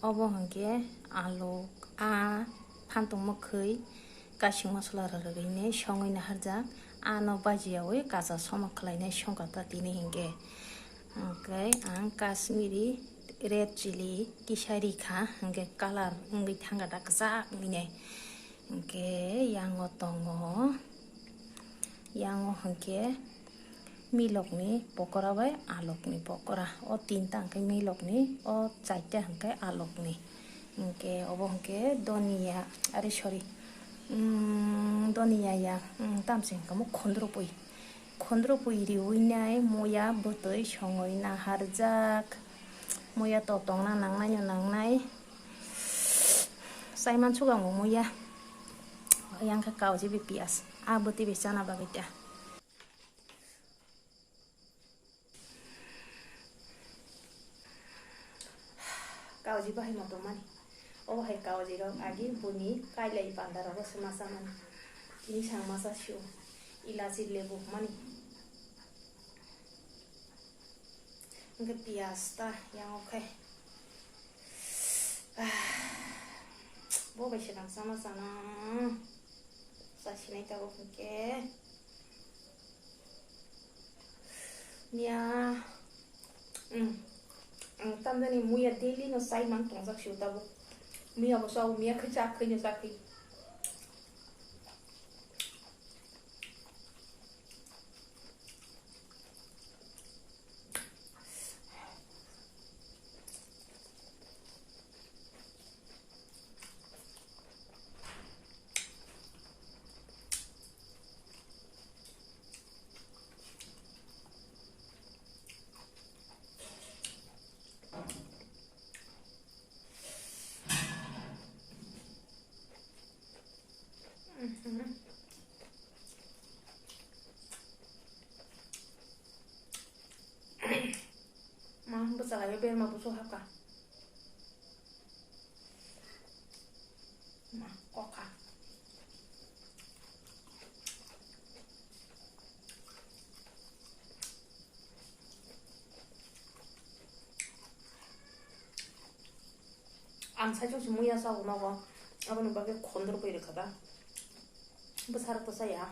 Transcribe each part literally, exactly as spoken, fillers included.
Obo hwnkhe alu, a phantok mwkhwi kasing mosola rwrwgwini songwi naharjak, ano bajiyawi kacha somo khwlainai songkha ta tini hinkhe. Hwnkhe ang Kashmiri red chili kisa rikha, hwnkhe colour wngwi thangkha ta kwchak hinwi. Hwnkhe yango tongo, yango hwnkhe milokni pokora bai alokni pokora. O tinta hwnkhe milokni, o chaita hwnkhe alokni. Hwnkhe obo hwnkhe doniya, are sorry, mm, doniya ya, mm, tamse hwnkhe omo khondrupui. Khondrupui riwi nai muya bwtwi songwi naharjak. Muya to tongna nangnai no nangnai. Chaiman sugango muya. Yang khe kauji bi piyas. A bwtwi bi chana bagwi ta. Kauji bahai moto mani. Obo hai kauji rok agi buni kailai panda rogo se masa mani. Tini sang masa sio. Ilachi lebu mani. Hwnkhe piyas ta yango khe. Ah, bo bai se rang sama sana. Sa sinai tabuk hwnkhe. Miya, mm, ang tamjani muya daily no chai mang tongjak sio tabuk. Miya bo chao, miya khe chak khe no chak khe. Ma, bwsalaio berma busu hapkha. Ma, kokha. Ang saichung se muya sao nogo, aboni bagwi khondrupui rwkha da. Bwsarok to chaya.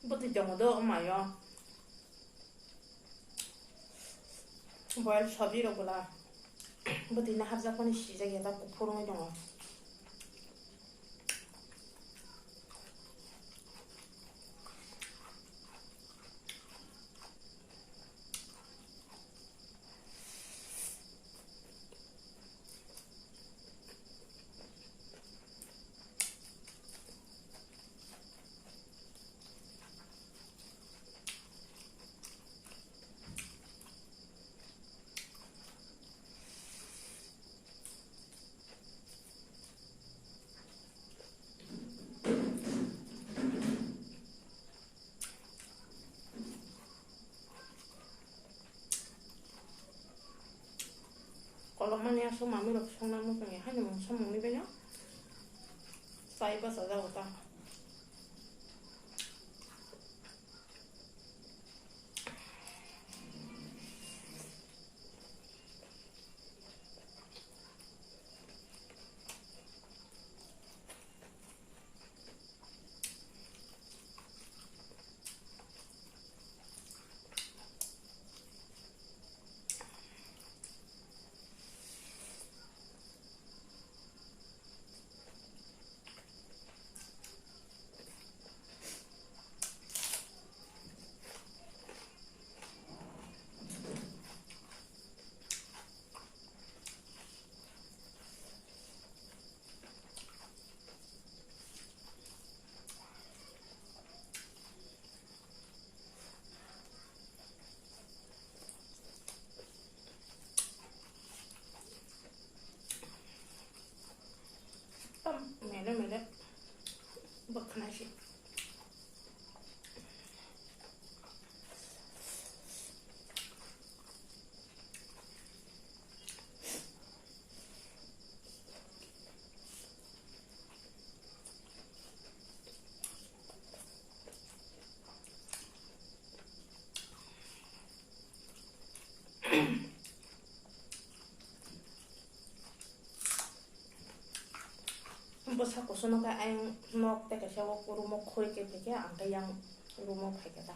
Bwtwi tongo do, o mayo. Boil sabji rok bwla. Bwtwi naharjak mani sijak ya, ta kuphur wngwi tongo. Kolokmani aswk manwi rok songna muchungya haino mungsa mungni baino chai bachajago ta. Bwsa kusuno khe ayang nok tei kaisa o room o khuri khe phaikhe, ang khe yang room o phaikhe ta.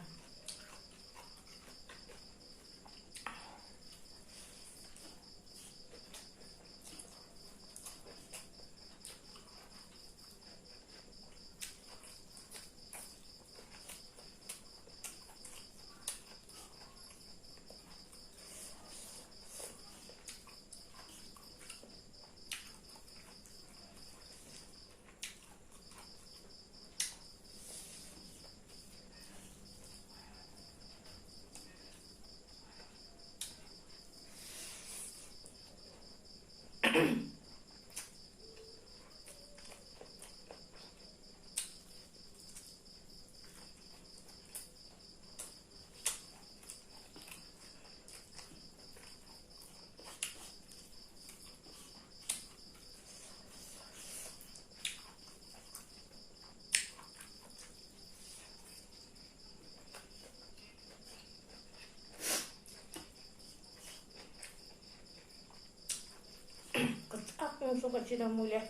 Kwchak mung suka chida muile.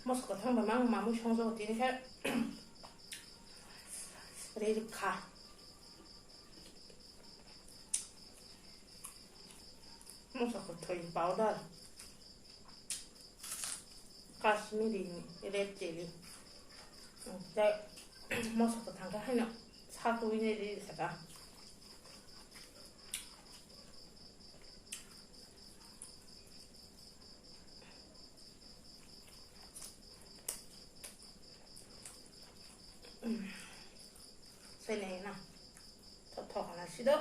Moso kwthang bai mang mamui songjago tini khe. Ri rwkha. Moso kwthwi powder. Kashmiri ni red chili. Tei moso kwthang khe haino satwi nai ri saka. Sai nai na. Thok thok na sido.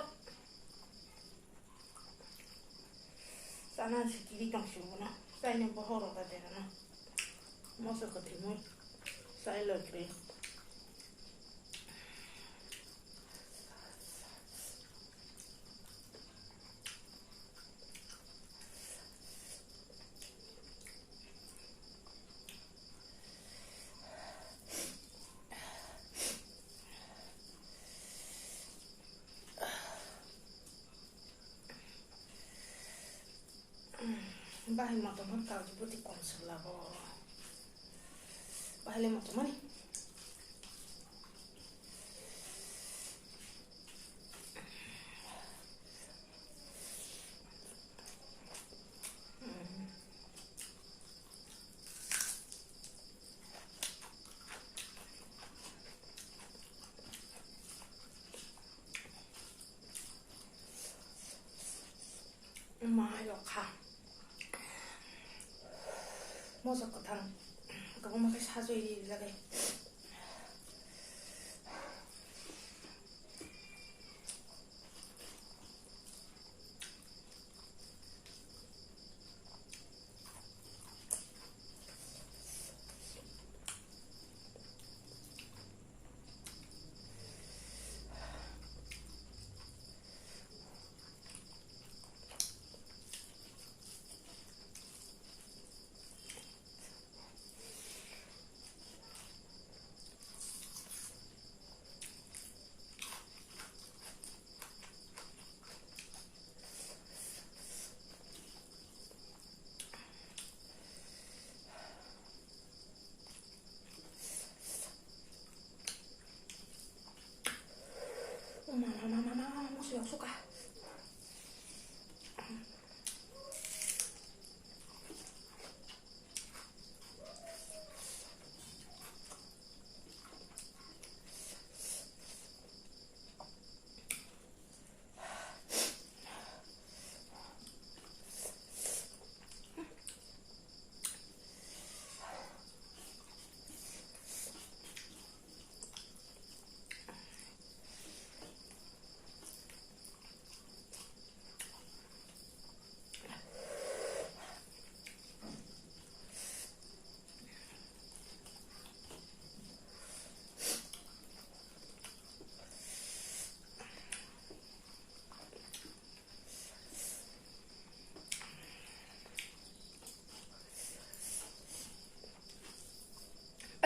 Sana sikiri tong si muna. Sai ne bohoro da de na. Moso kwthwi mui. Sai lo kri. Bahai motom hwn kau je bwtwi kom swk lago. Bahai le motom ani. Ma yok kha. Moso kwthang kwbangma khe sajwi rijak.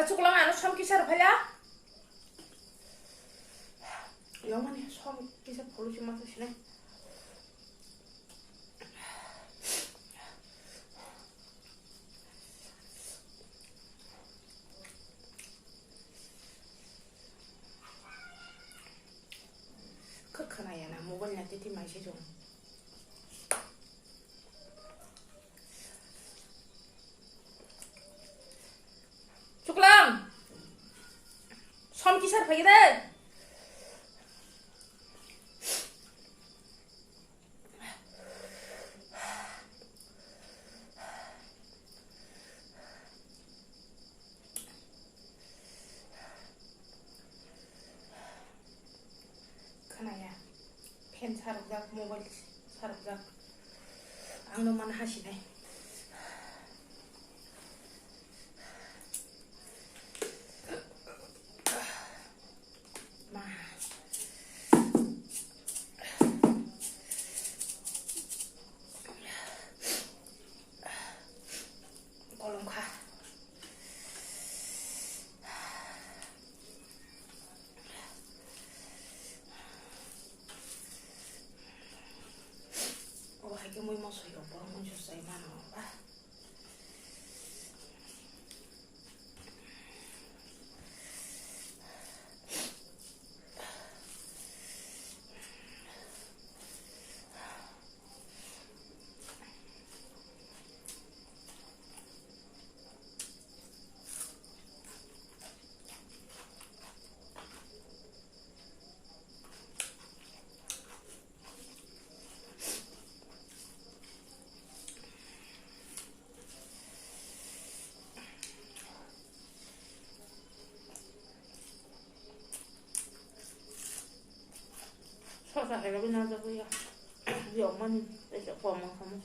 Chuklang ano som kisa rw phaila. Yomani som kisa pholu si masa sinai. Khe khwnaya na mobile na titi mai se chwng. Chuklang! Som kisar phai de? Khwnaya. Fan sarokjak, mobile sarokjak. Ang no mana hasinai. Ma. Kolom kha. O hai khe mui mosoi rok bo mui chusai mano ba. Sosa hai rok na jagwi ya. Yokmani tei se koma kamo.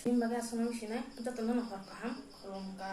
Nini bagwi aswk wng sinai, jotono no hor kaham khulumkha.